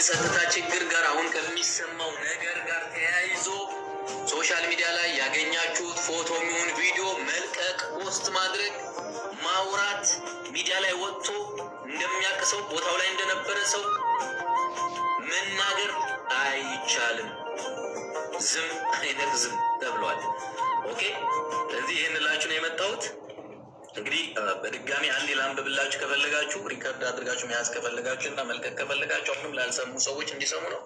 የጸጥታ ችግር ጋር፣ አሁን ከሚሰማው ነገር ጋር ተያይዞ social media ላይ ያገኛችሁት ፎቶ የሚሆን ቪዲዮ መልቀቅ፣ post ማድረግ፣ ማውራት፣ ሚዲያ ላይ ወጥቶ እንደሚያውቅ ሰው፣ ቦታው ላይ እንደነበረ ሰው መናገር አይቻልም። ዝም አይነቅዝም ተብሏል። Okay፣ ስለዚህ ይህን ላችሁ ነው የመጣሁት። እንግዲህ በድጋሚ አንዴ ላንብብላችሁ ከፈለጋችሁ፣ record አድርጋችሁ መያዝ ከፈለጋችሁ እና መልቀቅ ከፈለጋችሁ፣ አሁንም ላልሰሙ ሰዎች እንዲሰሙ ነው።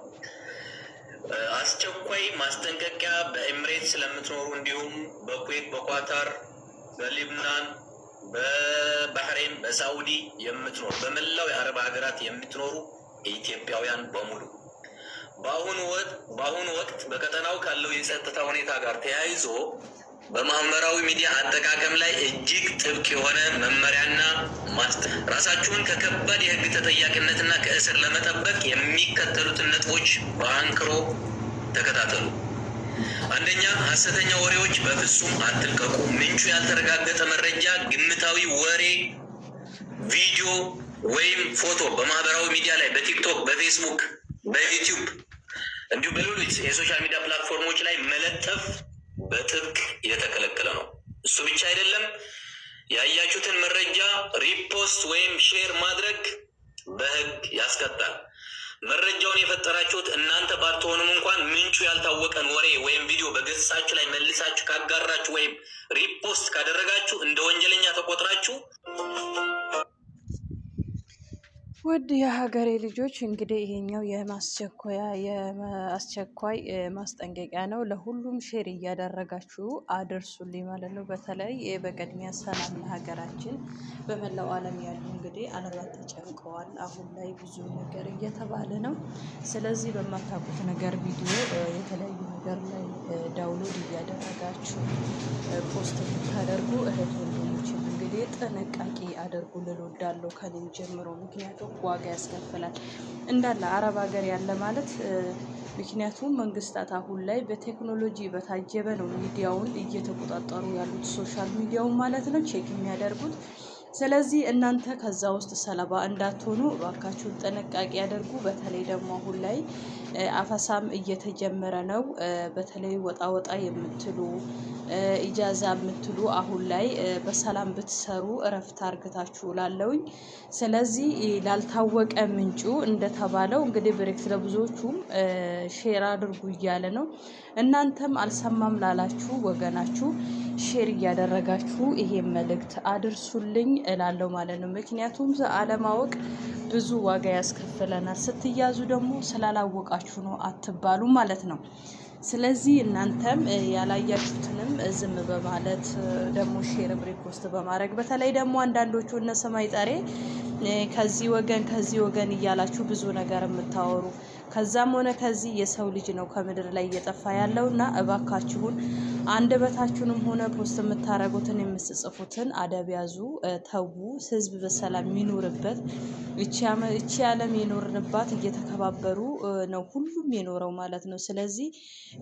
አስቸኳይ ማስጠንቀቂያ፣ በኤምሬትስ ለምትኖሩ እንዲሁም በኩዌት፣ በኳታር፣ በሊብናን፣ በባህሬን፣ በሳውዲ የምትኖሩ፣ በመላው የአረብ ሀገራት የምትኖሩ ኢትዮጵያውያን በሙሉ፣ በአሁኑ ወቅት በቀጠናው ካለው የጸጥታ ሁኔታ ጋር ተያይዞ በማህበራዊ ሚዲያ አጠቃቀም ላይ እጅግ ጥብቅ የሆነ መመሪያና ራሳችሁን ከከባድ የሕግ ተጠያቂነትና ከእስር ለመጠበቅ የሚከተሉትን ነጥቦች በአንክሮ ተከታተሉ። አንደኛ፣ ሐሰተኛ ወሬዎች በፍጹም አትልቀቁ። ምንጩ ያልተረጋገጠ መረጃ፣ ግምታዊ ወሬ፣ ቪዲዮ ወይም ፎቶ በማህበራዊ ሚዲያ ላይ በቲክቶክ፣ በፌስቡክ፣ በዩቲዩብ እንዲሁም በሌሎች የ social media platform ኦች ላይ መለጠፍ በጥብቅ የተከለከለ ነው። እሱ ብቻ አይደለም፣ ያያችሁትን መረጃ repost ወይም share ማድረግ በህግ ያስቀጣል። መረጃውን የፈጠራችሁት እናንተ ባትሆኑም እንኳን ምንጩ ያልታወቀን ወሬ ወይም ቪዲዮ በገጻችሁ ላይ መልሳችሁ ካጋራችሁ ወይም repost ካደረጋችሁ እንደ ወንጀለኛ ተቆጥራችሁ ውድ የሀገሬ ልጆች፣ እንግዲህ ይሄኛው የማስቸኮያ የአስቸኳይ ማስጠንቀቂያ ነው። ለሁሉም share እያደረጋችሁ አድርሱልኝ ማለት ነው። በተለይ በቅድሚያ ሰላም ለሀገራችን። በመላው ዓለም ያሉ እንግዲህ አለባት ተጨንቀዋል። አሁን ላይ ብዙ ነገር እየተባለ ነው። ስለዚህ በማታውቁት ነገር ቪዲዮ የተለያዩ ነገር ላይ download እያደረጋችሁ post የምታደርጉ እህት ወንድሞች እንግዲህ ጥንቃቄ አድርጉ ልል እወዳለሁ ከኔም ጀምሮ። ምክንያቱም ዋጋ ያስከፍላል እንዳለ አረብ ሀገር ያለ ማለት። ምክንያቱም መንግስታት አሁን ላይ በቴክኖሎጂ በታጀበ ነው ሚዲያውን እየተቆጣጠሩ ያሉት፣ social media ውን ማለት ነው check የሚያደርጉት። ስለዚህ እናንተ ከዛ ውስጥ ሰለባ እንዳትሆኑ እባካችሁን ጥንቃቄ ያደርጉ። በተለይ ደግሞ አሁን ላይ አፈሳም እየተጀመረ ነው። በተለይ ወጣ ወጣ የምትሉ፣ ኢጃዛ የምትሉ አሁን ላይ በሰላም ብትሰሩ እረፍት አርግታችሁ ላለውኝ። ስለዚህ ላልታወቀ ምንጩ እንደተባለው እንግዲህ ብሬክስ ለብዙዎቹም share አድርጉ እያለ ነው። እናንተም አልሰማም ላላችሁ ወገናችሁ share እያደረጋችሁ ይሄን መልእክት አድርሱልኝ እላለሁ ማለት ነው። ምክንያቱም አለማወቅ ብዙ ዋጋ ያስከፍለናል። ስትያዙ ደግሞ ስላላወቃችሁ ነው አትባሉ ማለት ነው። ስለዚህ እናንተም ያላያችሁትንም ዝም በማለት ደግሞ share ም repost በማድረግ፣ በተለይ ደግሞ አንዳንዶቹ እነ ሰማይ ጠሬ ከዚህ ወገን ከዚህ ወገን እያላችሁ ብዙ ነገር የምታወሩ፣ ከዛም ሆነ ከዚህ የሰው ልጅ ነው ከምድር ላይ እየጠፋ ያለው እና እባካችሁን አንደበታችሁንም ሆነ post የምታደርጉትን የምትጽፉትን አደብ ያዙ፣ ተዉ። ህዝብ በሰላም የሚኖርበት፣ እቺ ዓለም የኖርንባት እየተከባበሩ ነው ሁሉም የኖረው ማለት ነው። ስለዚህ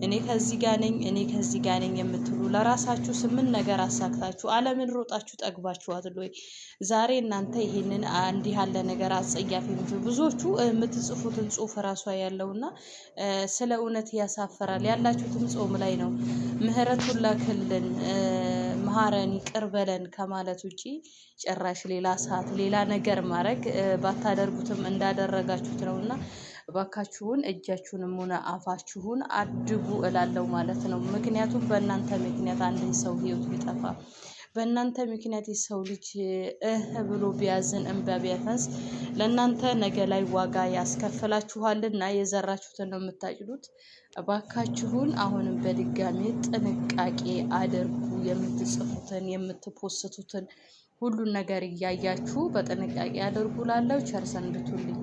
እኔ ከዚህ ጋር ነኝ፣ እኔ ከዚህ ጋር ነኝ የምትሉ ለራሳችሁ ስምን ነገር አሳክታችሁ ዓለምን ሮጣችሁ ጠግባችኋት ወይ? ዛሬ እናንተ ይሄንን እንዲህ ያለ ነገር አጸያፊ የምትሉ ብዙዎቹ የምትጽፉትን ጽሁፍ ራሷ ያለውና ስለ እውነት ያሳፈራል። ያላችሁትም ጾም ላይ ነው። ምህረቱን ላክልን፣ መሀረን፣ ይቅር በለን ከማለት ውጪ ጭራሽ ሌላ ሰዓት ሌላ ነገር ማድረግ ባታደርጉትም እንዳደረጋችሁት ነው እና እባካችሁን እጃችሁንም ሆነ አፋችሁን አድቡ እላለሁ ማለት ነው። ምክንያቱም በእናንተ ምክንያት አንድ ሰው ህይወት ቢጠፋ፣ በእናንተ ምክንያት የሰው ልጅ እህ ብሎ ቢያዝን፣ እንባ ቢያፈንስ ለእናንተ ነገ ላይ ዋጋ ያስከፍላችኋልና የዘራችሁትን ነው የምታጭዱት። እባካችሁን አሁንም በድጋሚ ጥንቃቄ አድርጉ። የምትጽፉትን፣ የምትፖስቱትን ሁሉን ነገር እያያችሁ በጥንቃቄ አድርጉ። ላለው ቸር ሰንብቱልኝ።